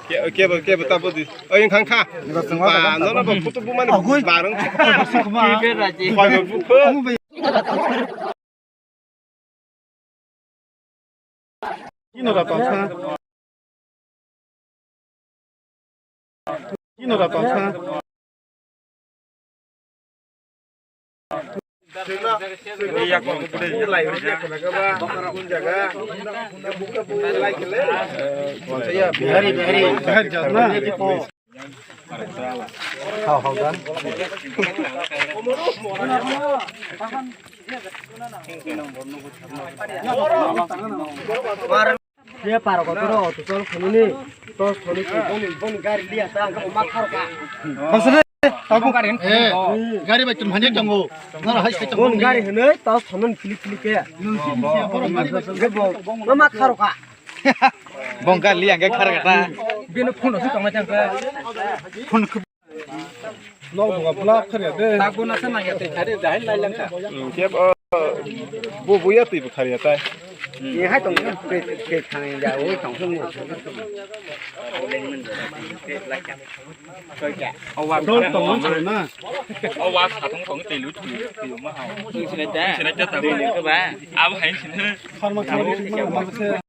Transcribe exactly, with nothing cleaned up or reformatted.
Ke, ke, ke, ta bodi. Oi, khang kha. Ba, no, no, ba, photo bu mani barang. Kino da tongsa. Kino da tongsa. Bihari, Bihari. Bihari jat na? Hau, hau, dan. Ye paro ko toro, to chol khununi, to khununi ko boni, boni gari liya ta, ang ko ma khar ka. Hasre, tabu gari hin. Eh, gari bai tum hanya tongo. Nara hai sai tongo. Boni gari hinoi, to khunun kili kili ke. Nung si, si, boro gari bai tum. Ge bo, ma ma khar ka. Bong gari liya ge khar ka ta. Bini phone si tong na chang ka. Phone. Nok buka pula khariya de. Takbo nasa nangya tei khari dahil lai langkha. Hmm, kebo, bo buya tei bo khariya tai. Ye hai tong ke, ke thang ya, oi tong sung. Awa tong tong na. Awa sa tong tong tei lu thui thui ma ha. Sini ta. Sini ta ta. Abo hai sini. Pharma pharma.